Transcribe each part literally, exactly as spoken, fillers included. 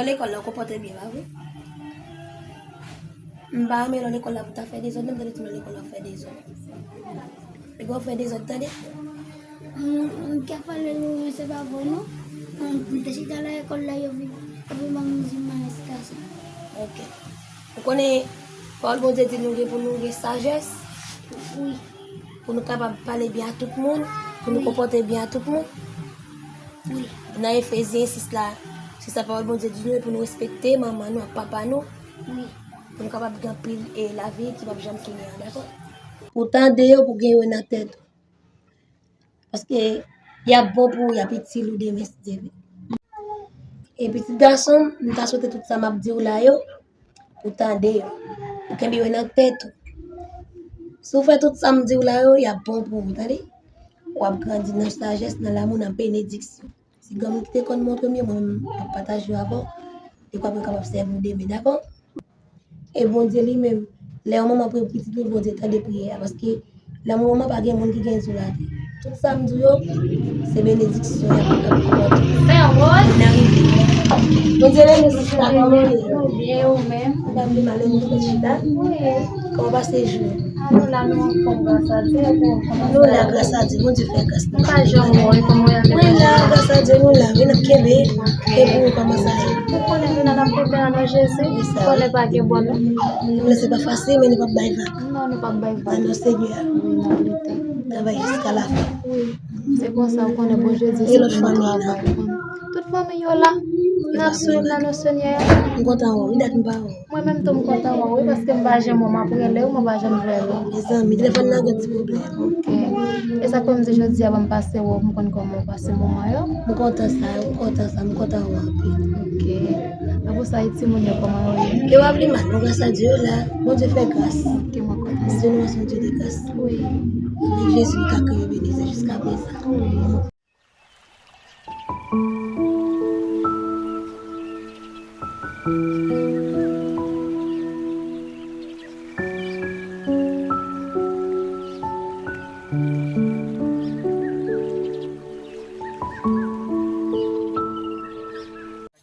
Nan lekòl la, w konpòte byen, pa vre? M pa renmen lè w lekòl la pou ta fè dezòd, non, m tande tout moun lekòl la fè dezòd. Epi w fè dezòd, tande? M, m ka pale, men se pa vre, non. M, m te chita nan lekòl la, yo vin, yo vin ban m di m malèz kase. Ok. Ou konnen, pawòl Bondye di nou gen pou nou gen sajès. Wi. Pou nou kapab pale byen a tout moun, pou nou Wi. Konpòte byen a tout moun. Wi. Nan Efezyen sis la, se sa pawòl Bondye di nou, e pou nou respekte manman nou ak papa nou. Wi. Pou nou kapab gen anpil, e, lavi ki p ap janm fini an, dakò? Pou tande yo, pou gen yo nan tèt ou. Paske y ap bon pou ou, y ap itil ou demen, si Dye vle. E pitit gason m, m ta swete tout sa m ap di w la yo, ou tande yo. Ou kenbe yo nan tèt ou. Si w fè tout sa m di w la yo, y ap bon pou ou, tande? W ap grandi nan sajès, nan lamou, nan benediksyon. Si granmoun ki te konn montre m yo, mwen menm, m ap pataje yo avè w, dekwa pou yo kapab sèvi w demen, dakò? E Bondye li menm, lè yon manman priye pou pitit li, Bondye tande priyè a, paske lanmou manman pa gen moun ki gen di w la. Tout sa m di w yo, se benediksyon y ap, y ap pote. N a rive. Bondye renmen sista, kòman w ye? Byen, ou menm? Ou pa vle male, ou fè chita? Wi. Kòman w pase jou? A, nou la, nou anfòm, gras a Dye, e pou ou, kòman sa ye? Nou la, gras a Dye, Bondye fè gras. Nou pa janm wè w, kòman w ye? Mwen la, gras a Dye, nou la, wi, n ap kenbe. E pou ou, kòman sa ye? Ou konnen nou la, n ap pote a nan Jezi. Wi, sa, wi. Konnen pa gen bò, non. Nou se pa fasil, men nou p ap bay vag. Non, nou p ap bay vag. Nan non Senyè a. Wi, n ap lite. Travay jiska lafen. Wi. Se konsa, ou konnen, bon Jezi, e lòt fanmi la? Tout fanmi yo la. N ap swiv nan non Senyè a. M kontan wè w, wi, dat m pa wè w. Mwen menm tou, m kontan wè w, wi, paske m pa janm wè w, m ap rele w, mwen pa janm jwenn ou. Mezanmi, telefòn nan gen ti pwoblèm. Ok. E sa k fè m di jodi a, ban m pase wè w, m konn kòman w pase moman yo. M kontan sa, m kontan sa, m kontan wè w anpil. Ok. Apre sa, e timoun yo, kòman yo ye? Yo ap li mal, non, gras a Dye, yo la. Bondye fè gras. Ok, mwen kontan sa. Bondye nou ansanm, Dye de gras. Wi. Avèk Jezi, nou ka kriye beni, se jiska prezan. Wi.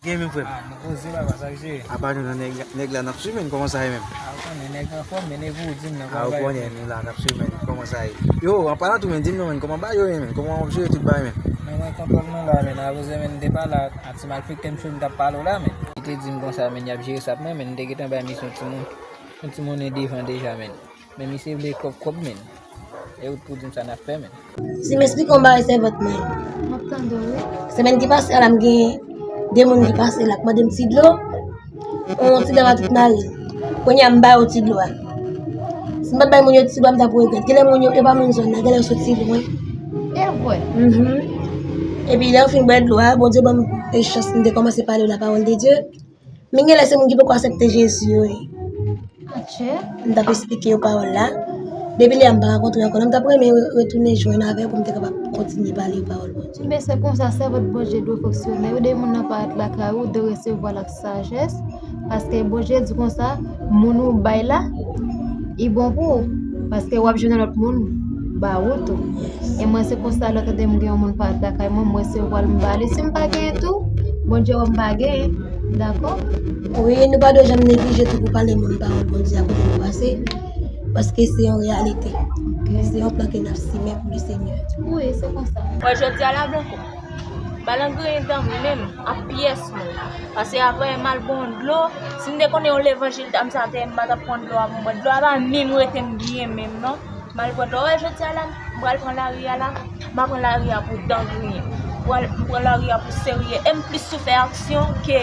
Gen menm, frè m. Ah, nou koze papa, sa k jere? Apa nou nan nèg, nèg la n ap swiv, men kòman sa ye menm? Ah, ou konnen nèg anfòm, men e pou ou di m nan. Ah, ou konnen nou la n ap swiv, men kòman sa ye? Yo, an palan tou, men di m non, men kòman bagay yo ye, men kòman w ap jere tout bagay, men? Men mwen kontan nou la, men apre se, men m te pale a ti malfektè m sou m t ap pale w la, men. Li te di m konsa, men y ap jere sa pou mwen, men m te gentan bay misyon timoun, yon timoun devan deja, men. Men misye vle kòb kòb, men. E ou t pou di m sa n ap fè, men. Si m esplike yon bagay sèvant mwen. M ap tande w, wi. Semèn ki pase a la, m gen de moun ki pase la, k mande m ti dlo. Yon ti dam a tout mari l. Kounye a, m ba yo ti dlo a. Si m pa t bay moun yo ti dlo a, m t ap regrèt. Genlè moun yo, yo pa moun zòn nan, genlè yo soti lwen. E vre. Mhm. Epi lè yo fin bwè dlo a, Bondye ban m chans, m te kòmanse pale yo lapawòl de Dye. Men genlè se moun ki poko aksepte Jezi yo ye. Atchè. M t ap esplike yo pawòl la. Depi lè a m pa rankontre ankò, non, m t ap renmen re-, retounen jwenn avè w pou m te kapab kontinye pale yo pawòl Bondye. Men se konsa, sèvant Bondye dwe fonksyone. Ou de moun nan parèt lakay ou, ou dwe resevwa l ak sajès. Paske Bondye di konsa, moun ou bay la, li bon pou ou. Paske w ap jwenn lòt moun ba ou tou. E mwen se konsa, lè w tande m gen yon moun parèt lakay mwen, m resevwa l, m ba li. Si m pa genyen tou, Bondye wè m pa genyen. Dakò? Wi, nou pa dwe janm neglije tou pou pale moun pawòl Bondye a kote nou pase, paske se yon reyalite. Ok. Se yon plan ke n ap simen pou le Senyè. Wi, se konsa. Wè, jodi a la, Blanco, pa nan griyen dan m menm ak pyès moun. Paske apre m al pran dlo, si m te konnen yon levanjil ta m sa te, m pa t ap pran dlo a pou m bwè. Dlo a pa menm rete m byen menm, non. M al pran dlo. Wè, jodi a la, m pral pran lari a la. M a pran lari a pou dan griyen. M pral, m pran lari a pou serye. E m plis sou fè aksyon ke,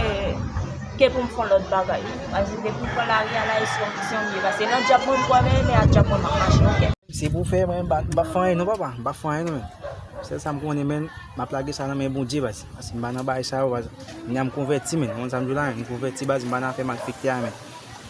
ke pou m fè yon lòt bagay. Paske depi m pran lari a la, e sou aksyon m ye. Paske nan djab mwen m kwè, men, men a djab mwen m ap mache, ok? Se pou fè, mwen, m pa, m pa fè anyen non, papa. M pa fè anyen non, men. Sèl sa m konnen, men, m ap lage sa nan men Bondye, baz. Paske m pa nan bagay sa yo, baz. Kounya m konvèti, men. Ou konn sa m di w la, men. M konvèti, baz, m pa nan afè malfektè a, men.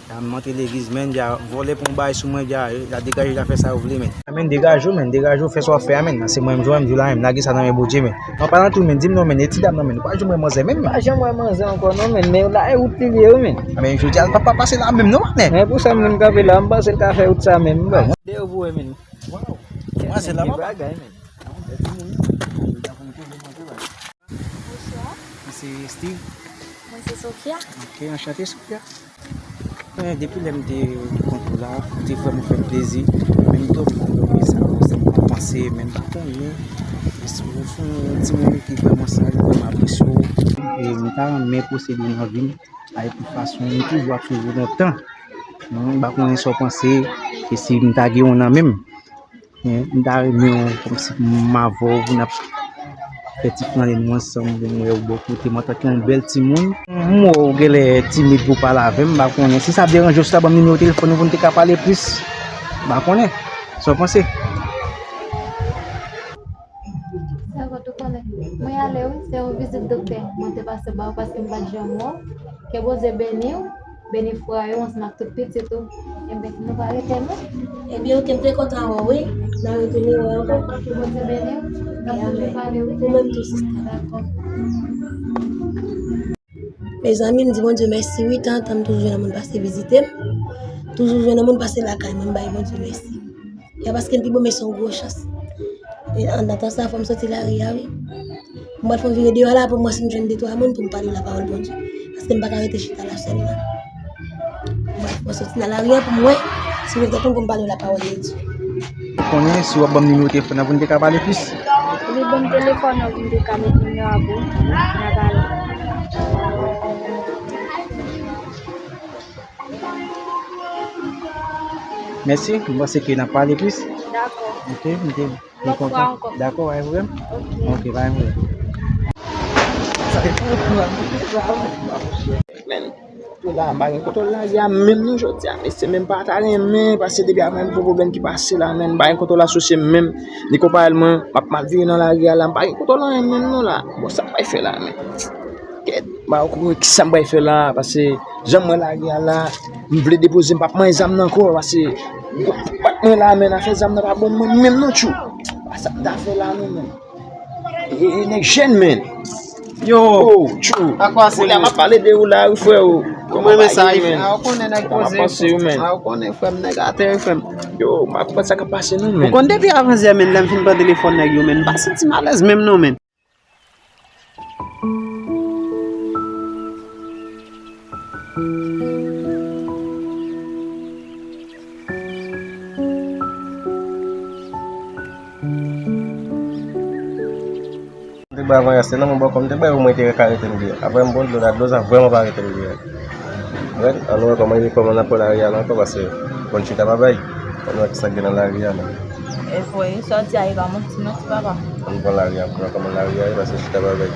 Ya, m antre legliz, men, ya vòlè pran bagay sou mwen, ya, ya degaje, ya fè sa yo vle, men. Amèn, degaje w, men, degaje w, fè sa w ap fè a, men. Se mwen m jwenn, m di w la, men, m lage sa nan men Bondye, men. An palan tou, men, di m non, men, e ti dam nan, men, ou pa janm wè manzè menm, men. Pa janm wè manzè ankò non, men, men la e wout li ye wi, men. Men jodi a l pa, pa pase la menm non, men. Men pou sa m vin kanpe la, m panse l ka fè wout sa menm, m pa. Dèyè w pou wè, men. Waw. Manzè la, papa. Bagay, men. Bonswa. Mwen se Steve. Mwen Se Sofia. Ok, anchante, Sofia. Eh, depi lè m te rankontre w la, ou te vrèman fè m plezi. Menm tou, m pa dòmi sa, se m pa panse, men m pa konnen. E si w se yon timoun ki vrèman saj, ou vrèman apresye w. E m ta renmen posede w nan vi m. Avèk tout fason, m toujou ap swiv ou lontan. M pa konnen sa w panse, e si m ta gen w nan men m. Eh, m ta renmen w kòmsi m avè w pou n ap fè ti flannen nou ansanm, pou m wè w bò kote m antanke yon bèl timoun. M wè w genlè timid pou w pale avè m, m pa konnen. Si sa ap deranje w, si w ta ban m nimewo telefòn ou pou n te ka pale plis, m pa konnen. Sa w panse? Sa w konnen. Mwen ale wi, se yon vizit doktè mwen te pase ba w paske m pa t janm wè w. Ke Bondye beni w. Beni frè yo ansanm ak tout pitit ou. Enben, nou pa rete non. Enben, ok, m te kontan wè w, wi. N a retounen wè ankò. Ke Bondye beni w. N ap toujou pale, wi. Ou menm tou, sista. Dakò. Mezanmi, m di Bondye mèsi, wi, tantan m toujou jwenn moun pase vizite m. Toujou jwenn moun pase lakay mwen, m bay Bondye mèsi. Ya paske m pi bon, men se yon gwo chans. E anndan tan sa, fò m soti lari a, wi. M pral fè yon vire deyò la pou m wè si m jwenn de twa moun pou m pale lapawòl Bondye. Paske m pa ka rete chita la sèlman. M pral fè yon soti nan lari a pou m wè si m jwenn kèk moun pou m pale lapawòl de Dye. Konnen si w ap ban m nimewo telefòn nan pou n te ka pale plis. Epi ban m telefòn nan pou m te ka met nimewo a pou n a pale. Mèsi, m panse ke n ap pale plis. Dakò. Ok, m te, m te kontan. Lòt fwa ankò. Dakò, pa gen pwoblèm? Ok. Ok, pa gen pwoblèm. Men, tou la, m pa gen kontwòl lari a menm non jodi a, mesye, men m pa ta renmen, paske depi avan m gen pwoblèm ki pase la, men m pa gen kontwòl asosye m menm, ni konpayèl mwen, m ap mal vire nan lari a la, m pa gen kontwòl anyen menm non la. Bon, sa m pral fè la, men. Kèt, m pa konnen kisa m pral fè la, paske jan m wè lari a la, m vle depoze, m p ap manyen zam nan ankò, paske bat mwen la, men afè zam nan pa bon mwen menm non, tchou. Pa sa m ta fè la non, men. E, e, nèg jèn, men. Yo. Oh, tchou. Kounye a m ap pale de ou la, wi, frè, o. Kòman bagay yo, men? A, ou konnen nèg poze. Kòman panse yo, men? A, ou konnen, frè m, nèg atè, wi, frè m. Yo, m pa konprann sa k ap pase non, men. Ou konn depi avan yè, men, lè m fin pran telefòn nèg yo, men, m pa santi m alèz menm non, men. M te bay avan yè, se nan men bòkò m te bay ou mwen te ka rete m byen. Apre m bon dlo la, dlo sa vrèman pa rete m byen. Mwen, ann wè kòman li, kòman n ap pran lari a la ankò, paske konn chita pa bay. Ann wè kisa k gen nan lari a la. E vre, sa w di a, e pa manti non, ti papa. Ann pran lari a, pou n wè kòman lari a ye, paske chita pa bay.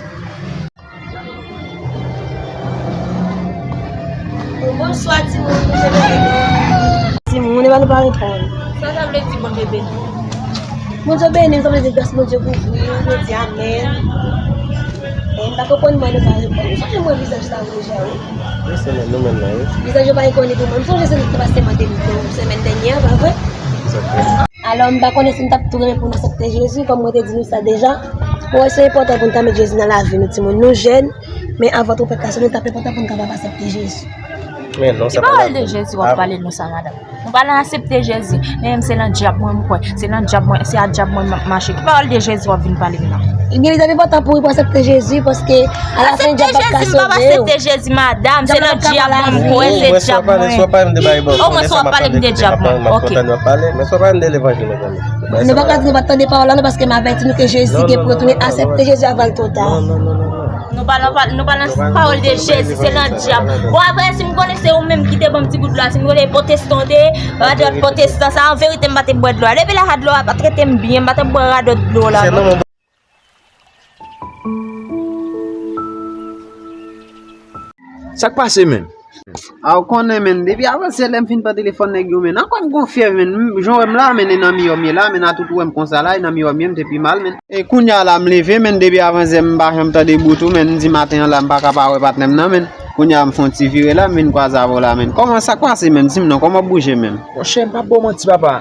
Bonswa, timoun, Bondye beni nou. Timoun, e pa nou pa reponn. Sa sa vle di, Bondye beni nou? Bondye beni m, sa vle di gras Bondye kouvri w, nou di amèn. E m pa konprann mwen nou pa reponn. M sonje m wè vizaj sa deja, wi. Wi, se menm nou menm nan, wi. Vizaj yo pa rekoni pou mwen. M sonje se nou ki te pase mande m tou, semèn dènyè a, pa vre? Egzakteman. Alò, m pa konnen si m t ap tou renmen pou n aksepte Jezi, kòm mwen te di nou sa deja. Mwen wè se enpòtan pou n ta met Jezi nan lavi nou, timoun. Nou jèn, men avan twonpèt la sone, t ap enpòtan pou n kapab aksepte Jezi. Men non, sa pa pawòl de Jezi w ap pale nou sa, madanm. Nou pa nan aksepte Jezi. Men se nan dyab mwen m kwè. Se nan dyab mwen, se a dyab mwen m ap mache. Ki pawòl de Jezi w ap vin pale m nan? Ebyen, li t ap enpòtan pou ou pou aksepte Jezi, paske alafen dyab p ap ka sove w. Aksepte Jezi, m p ap aksepte Jezi, madanm. Se nan dyab mwen m kwè, se dyab mwen. Omwen si w ap pale m de dyab mwen. Ok. Men si w ap pale m de levanjil, mezanmi. Nou pa ka di nou pa t tande pawòl la, non, paske m avèti nou ke Jezi gen pou retounen. Aksepte Jezi avan l twò ta. Non, non, non, non, non. Nou pa nan, nou pa nan pawòl de Jezi, se nan dyab. Bon, apre, si m konnen se ou menm ki te ban m ti gout dlo a, si m konnen pwotestan w te ye, radòt pwotestan sa, an verite, m pa te bwè dlo a. Depi la, radòt dlo a pa trete m byen, m pa t ap bwè radòt dlo la, non. Sa k pase, menm? A, ou konnen, menm, depi avan yè lè m fin pran telefòn nèg yo, menm, ankò m gon fyèv, menm, jan w wè m la, menm, e nan miyò m ye la, menm, a tout ou wè m konsa la, e nan miyò m ye, m te pi mal, menm. E kounye a la, m leve, menm, depi avan yè m pa janm tande bout ou, menm, m di maten an la, m pa ka pa wè patnè m nan, menm. Kounye a, m fè yon ti vire la, m vin kwaze avè w la, menm. Kòman sa k pase, menm? Di m non, kòman w bouje, menm? Monchè, m p ap ba w manti, papa.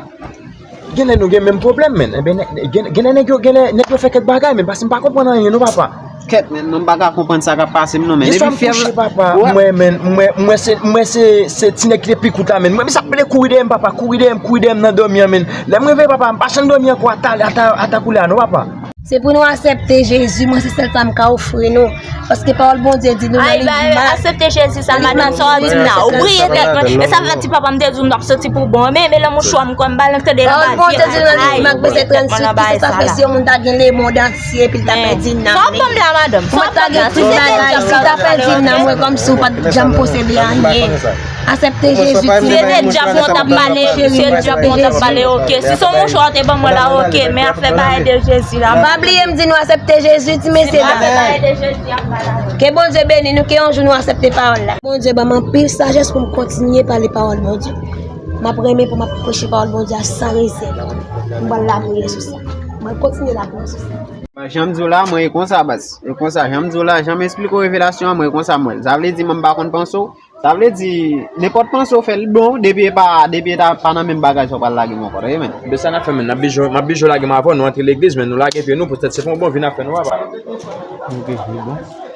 Genlè nou gen menm pwoblèm, menm. Enben, gen, genlè nèg yo, genlè nèg yo fè kèk bagay, menm, paske m pa konprann anyen, non, papa. Kèt, menm, non, m pa ka konprann sa k ap pase m, non, menm. Depi fyèv la, papa, m wè, menm, m wè, m wè se, m wè se, se ti nèg ki te pi kout la, menm. M wè misye ap pede kouri dèyè m, papa, kouri dèyè m, kouri dèyè m nan dòmi an, menm. Lè m reveye, papa, m pa janm dòmi ankò, ata, ata, ata koulè a, non, papa. Se pou nou aksepte Jezi, mwen se sèl sa m ka ofri nou. Paske pawòl Bondye di nou nan liv Mak. Aksepte Jezi sa, madanm, sa w ap di m nan. Ou priye tèt mwen. E sa fè ti papa m te di w n ap soti pou bon. Men, men lè mouchwa m kwè m ba l, tande la. Pawòl Bondye di nou nan liv Mak, vèsè trannsis, ki se sa fè si yon moun ta gen lemonn antye epi l ta pèdi nanm li. Sa w ap ban m la, madanm? Mwen ta gen tout bagay, si l ta pèdi nanm mwen, kòmsi w pa t janm posede anyen. Aksepte Jezi. Si se te dyab mwen t ap pale, si se dyab mwen t ap pale, oke. Si se yon mouchwa w te ban mwen la, oke. Men afè pa ede Jezi la. Pa bliye m di nou aksepte Jezi, ti mesye la. Ke Bondye beni nou, ke yon jou nou aksepte pawòl la. Bondye ban m anpil sajès pou m kontinye pale pawòl Bondye. M ap renmen pou m ap preche pawòl Bondye a san rezèv. M pral lapriyè sou sa. M pral kontinye lapriyè sou sa. Jan m di w la, mwen e konsa, baz. E konsa, jan m di w la, jan m esplike w revelasyon an, mwen e konsa m wè l. Sa vle di, mwen m pa konn panse w. Sa vle di, nenpòt panse w fè l bon, depi e pa, depi e ta, pa nan menm bagay sa w pral lage m ankò, tande, men. Be sa n ap fè, men, n ap bijo, m ap bijo lage m avè w, nou antre legliz, men nou lage pye nou, poutèt se pa yon bon vi n ap fè, non, papa. Ok, se bon.